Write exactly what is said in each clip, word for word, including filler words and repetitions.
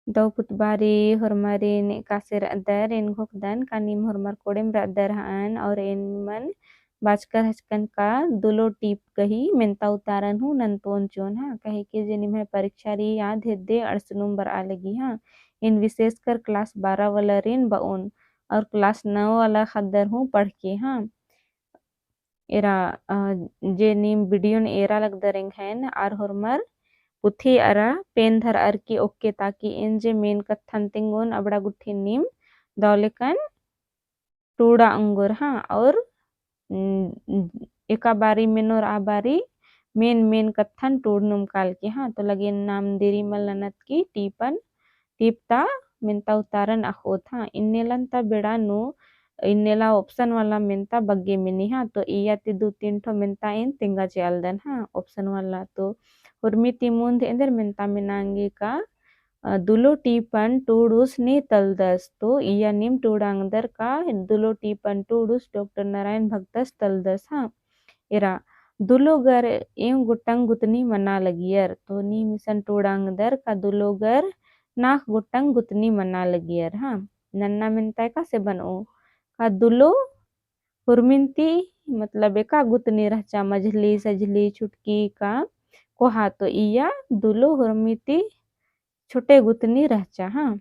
दौ पुत बारी होरमारिन एकासे रअदर, एन घोखदन का नीम होरमर कोड़ेम रअदर हअन, और एन निमन बाचकर हचकन का दुलो टीप गही मेन्ता उतारन हूँ नन्तोन चिओन हाँ, कहे कि जे निम्है परीक्षा रई आद हेद्दे अंड़सनुम बरआ लगी हाँ। एन विशेषकर class बारह वालारिन बओन, और class नौ वाला ख़द्दर हूँ पढ़के हाँ। एरा, अ, जे नीम video न एरा लगदर एंग्हैन आर होरमर पुथी अरा पेन धरअर की ओक्के, ताकि एन जे मेन कत्थन तिंगोन अबड़ा गुट्ठिन नीम दौ लेकन टूड़ा ओंगोर हाँ, और, उम, एका बारी मेनोर आ बारी मेन मेन कत्थन टूड़नुम कालके हाँ। तो लगे नाम देरी मल ननत की टीपन टीप ता मेन्ता उतारन अख़ोत हाँ। इन्नेलन ता बेड़ा नू, इन्नेला option वाला मेन्ता बग्गे मेनी हाँ। तो इया ती दू तीन ठो मेन्ता एन तेंगा चिआलदन हाँ, option वाला। तो हुरमी ती मुन्ध एन्देर मेन्ता मेनांगे का, अ, दुलो टीपन टूड़ुस ने तलदस। तो इया नीम टूड़ांगदर का दुलो टीपन टूड़ुस डॉक्टर नारायण भगतस तलदस हाँ। एरा, दुलो गर एंव गोटंग गुतनी मना लगियर। तो नीम इसन टूड़ांगदर का दुलो गर नाख़ गोटंग गुतनी मना लगियर हाँ। नन्ना मेन्ता एकासे बनओ का दुलो हुरमिन ती, मतलब एका गुतनी रहचा, मझली सझली छुटकी का कोहा। तो इया दुलो हुरमी ती छोटे गुतनी रहचा हाँ।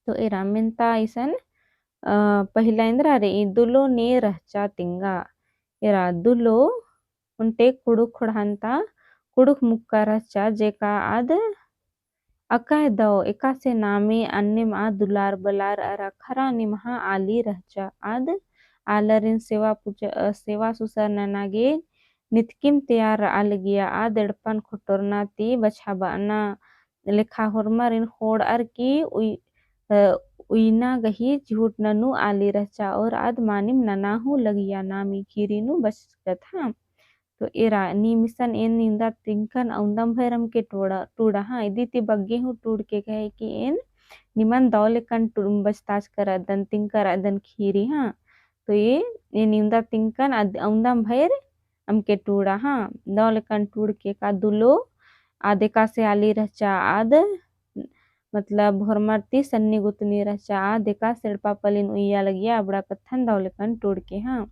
तो एरा मेन्ता इसन, अ, पहिला एन्दरा रई, दुलो ने रहचा तिंगा। एरा दुलो ओन्टे कुँड़ुख़ ख़ोंड़हा ता कुँड़ुख़ मुक्का रहचा, जेका आद अकय दौ एकासे नामे अन्नेम आ दुलार बलार अरा ख़र्रा निम्हा आली रहचा। आद आलरिन सेवा पूजा, अ, सेवा सुसर नना गे नितकिम तैयार रआ लगिया। आद एड़पन ख़ोटोरना ती बछाबअना लेखा होरमारिन ख़ोंड़अर की उइ-, अ, उइना गही चिहुट ननू आली रहचा और आद मानिम नना हूँ लगिया, नामी खीरी नू बचकत हाँ। तो एरा नीम इसन एन इवंदा तिंकन अवंदम भैर अमके टूड़ा, टूड़ा हाँ। इदी ती बग्गे हूँ टूड़के कहे कि एन निमन दौ लेकन टू-, बचताचकर अदन, तिंकर अदन खीरी हाँ। तो ए, एन इवंदा तिंकन अद-, अवंदम भैर अमके टूड़ा हाँ। दौ लेकन टूड़के का दुलो आद एकासे आली रहचा आद, मतलब होरमर ती सन्नी गुतनी रहचा आद एकासे एड़पा पलिन उइया लगिया, अबड़ा कत्थन दौ लेकन टूड़के हाँ।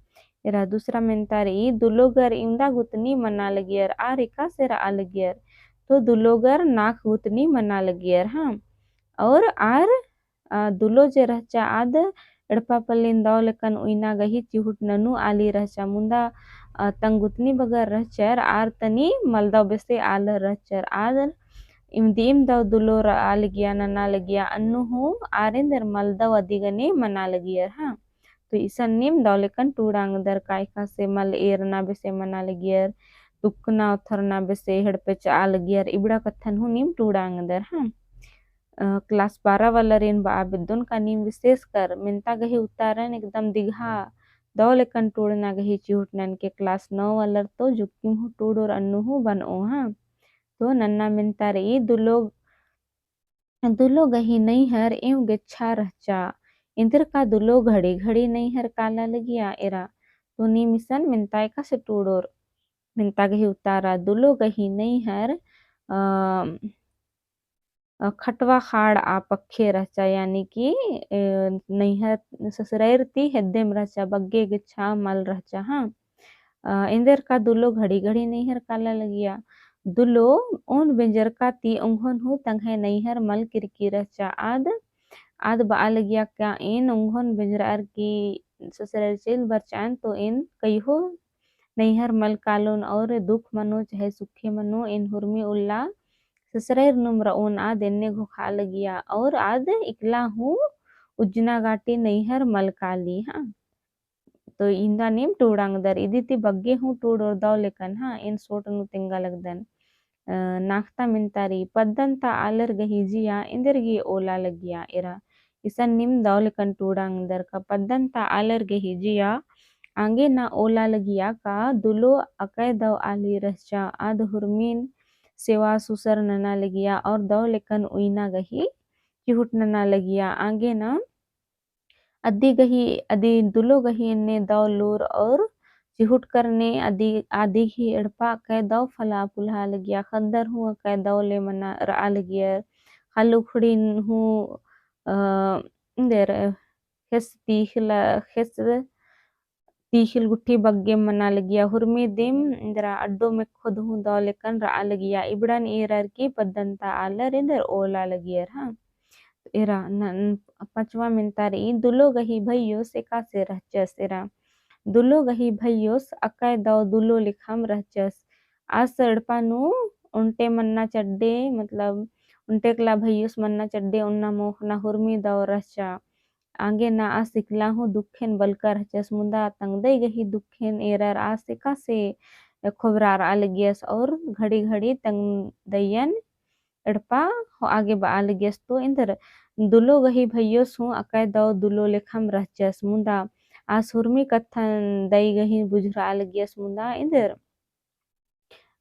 एरा दूसरा मेन्ता रई, दुलो गर इवंदा गुतनी मना लगियर आर एकासे रआ लगियर। तो दुलो गर नाख़ गुतनी मना लगियर हाँ। और आर, अ, दुलो जे रहचा आद एड़पा पलिन दौ लेकन उइना गही चिहुट ननू आली रहचा। मुन्दा, अ, तंग गुतनी बगर रहचर, आर तनी मलदौ बेसे आलर रहचर। आद इवंदिम दौ दुलो रआ लगिया, नना लगिया, अन्नु हूँ आर एन्देर मलदौ अदिगने मना लगियर हाँ। तो इसन नीम दौ लेकन टूड़ांगदर का एकासे मल एरना बेसे मना लगियर, तुकना उथरना बेसे हेड़पे चआ लगियर, इबड़ा कत्थन हूँ नीम टूड़ांगदर हाँ। अ, class बारह वालारिन बआ बेद्दोन का नीम विशेषकर मेन्ता गही उतारन एकदम दिगहा दौ लेकन टूड़ना गही चिहुट ननके class नौ वालर तो जुक्किम हूँ टूड़ोर अन्नु हूँ बनओ हाँ। तो नन्ना मेन्ता रई दुलो, दुलो गही नैहर एंव गेच्छा रहचा। एन्देर का दुलो घड़ी घड़ी नैहर काला लगिया एरा। तो नीम इसन मेन्ता एकासे टूड़ोर, मेन्ता गही उतारा दुलो गही नैहर, अ, अ, खटवा खाड़ आ पक्खे रहचा, यानी कि, अ, नैहर ससुरैर ती हेद्देम रहचा, बग्गे गेच्छा मल रहचा हाँ। अ, एन्देर का दुलो घड़ी घड़ी नैहर काला लगिया। दुलो ओन बेंजरका ती ओंघोन हूँ तंग्है नैहर मल किरकी रहचा। आद, आद बआ लगिया का एन ओंघोन बेंजरअर की ससुरैर चइल बरचन तो एन कइहो नैहर मल कालोन और दुख मनो चाहे सुखे मनो एन हुरमी उल्ला ससुरैर नुम रओन। आद एन्ने घोखा लगिया और आद इकला हूँ उज्जना गाटी नैहर मल काली हाँ। तो इन्दा नीम टूड़ांगदर, इदी ती बग्गे हूँ टूड़ोर दौ लेकन हाँ, एन सोट नू तेंगा लगदन। अ, नाख़ता मेन्ता रई, पद्दन ता आलर गही जिया एन्देर गे ओला लगिया एरा। इसन नीम दौ लेकन टूड़ांगदर का पद्दन ता आलर गही जिया आंगे ना ओला लगिया का दुलो अकय दौ आली रहचा। आद हुरमिन सेवा सुसर नना लगिया और दौ लेकन उइना गही चिहुट नना लगिया। आंगे ना अदी गही, अदी दुलो गही एन्ने दौ लूर और चिहुट करने अदी, आदी गही एड़पा अकय दौ फला पुलहा लगिया, ख़द्दर हूँ अकय दौ ले मना रआ लगियर। ख़ल्ल उखड़िन हूँ, अ, एन्देर, खेस तीखिल, खेस तीखिल गुट्ठी बग्गे मना लगिया। हुरमी दिम एन्देरा अड्डो मेक्खो दुहूँ दव लेकन रआ लगिया। इबड़न एरर की पद्दन ता आलर एन्देर ओला लगियर, हाँ। एरा न, न, पचवा मेन्ता रई, दुलो गही भइयोस एकासे रहचस। एरा दुलो गही भइयोस अकय दव दुलो लेखम रहचस। आस एड़पा नू ओन्टे मन्ना चड्डे, मतलब ओन्टे कला भइयोस मन्ना चड्डे ओन्ना मोख़ना हुरमी दव रहचा। आगे ना आस इकला हूँ दुखेन बलका रहचस, मुदा तंग्दई गही दुखेन एरर आस एकासे खोबरारआ लगियस और घड़ी घड़ी तंग्दईयन एड़पा होआ गे बआ लगियस। तो एन्देर दुलो गही भइयोस हूँ अकय दव दुलो लेखम रहचस, मुदा आस हुरमी कत्थन दई गही बुझुरआ लगियस, मुदा एन्देर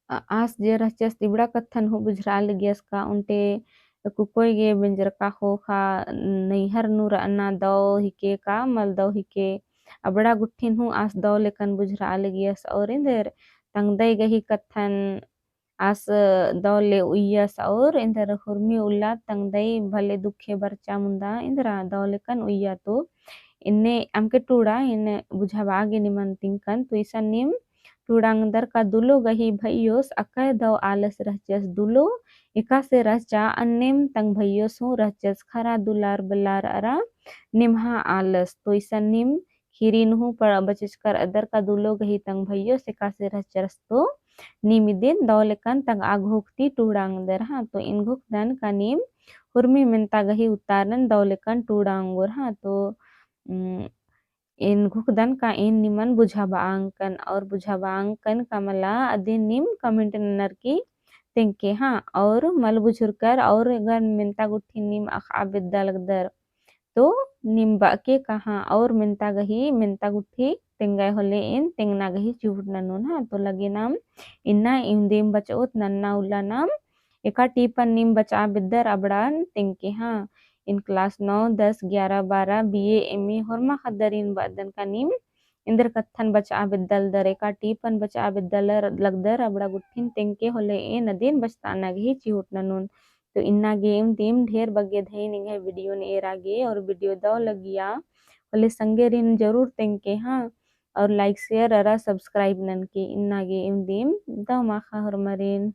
अ, आस जे रहचस इबड़ा कत्थन हूँ बुझुरआ लगियस का ओन्टे कुकोय गे बेंजरका ख़ोख़ा नैहर नू रअना दव हिके का मल दव हिके। अबड़ा गुट्ठिन हूँ आस दव लेकन बुझुरआ लगियस और एन्देर तंग्दई गही कत्थन आस दव ले उइयस और एन्देर हुरमी उल्ला तंग्दई भले दुखे बरचा मुदा एन्देरा दव लेकन उइया। तो एन्ने अमके टूड़ा एन्ने बुझाबआ गे निमन तिंकन। तो इसन नीम टूड़ांगदर का दुलो गही भइयोस अकय दव आलस रहचस। दुलो एकासे रहचा अन्नेम तंग भइयोस हूँ रहचस। खरा दुलार बलार अरा निम्हा आलस। तो इसन नीम ख़ीरी नू हूँ बचचकर अदर का दुलो गही तंग भइयोस एकासे रहचस। तो नीम इदिन दव लेकन तंगआ घोख ती टूड़ांगदर, हाँ। तो एन घोखदन का नीम हुरमी मेन्ता गही उत्तारन दव लेकन टूड़ांगोर, हाँ। तो एन घोखदन का एन निमन बुझाबआ अंकन और बुझाबआ अंकन का मला अदिन नीम comment ननर की तेंगके, हाँ। और मल बुझुरकर और अगर मेन्ता गुट्ठी नीम अख़आ बेद्दा लगदर तो नीम बअके कहाँ और मेन्ता गही मेन्ता गुट्ठी तेंगय होले एन तेंगना गही चिहुट ननोन, हाँ। तो लगे नाम इन्ना इवंदिम बचओत नन्ना उल्ला नाम एका टीपन नीम बचआ बेद्दर अबड़ान तेंगके, हाँ। एन class नौ, दस, ग्यारह, बारह, BA, MA होरमा ख़द्दर एन बअदन का नीम एन्देर कत्थन बचआ बेद्दा लगदर, एका टीपन बचआ बेद्दा लगदर अबड़ा गुट्ठिन तेंगके होले एन अदिन बचताना गही चिहुट ननोन। तो इन्ना गे इवंदिम ढेर बग्गे धइन एंग्है video न एरा गे और video दव लगिया होले संगेरिन जरूर तेंगके, हाँ। और like, share अरा subscribe ननके। इन्ना गे इवंदिम दव माख़ा होरमारिन।